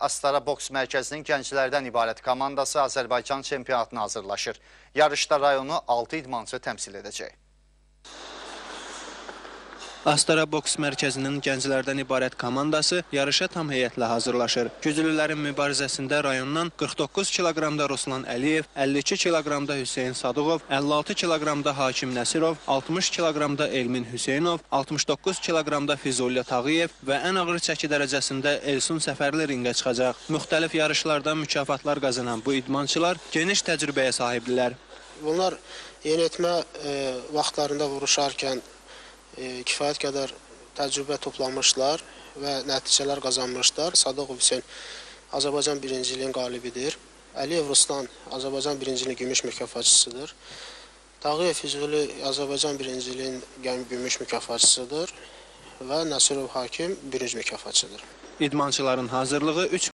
Astara Boks Mərkəzinin gənclərdən ibarət komandası Azərbaycan çempionatına hazırlaşır. Yarışda rayonu 6 idmançı təmsil edəcək. Astara Boks Mərkəzinin gənclərdən ibarət komandası yarışa tam heyətlə hazırlaşır. Güclülərin mübarizəsində rayondan 49 kiloqramda Ruslan Əliyev, 52 kiloqramda Hüseyn Sadıqov, 56 kiloqramda Hakim Nəsirov, 60 kiloqramda Elmin Hüseynov, 69 kiloqramda Füzuli Tağıyev və ən ağır çəki dərəcəsində Elsun Səfərli ringə çıxacaq. Müxtəlif yarışlarda mükafatlar qazanan bu idmançılar geniş təcrübəyə sahibdirlər. Bunlar yeniyetmə vaxtlarında vuruşarkən kifayət qədər təcrübə toplamışlar və nəticələr qazanmışlar. Sadıqov Hüseyn Azərbaycan birinciliyinin qalibidir. Əliyev Ruslan Azərbaycan birinciliyinin gümüş mükafatçısıdır. Tağıyev Füzuli Azərbaycan birinciliyinin gümüş mükafatçısıdır və Nəsirov Hakim bürünc mükafatçıdır. İdmançıların hazırlığı 3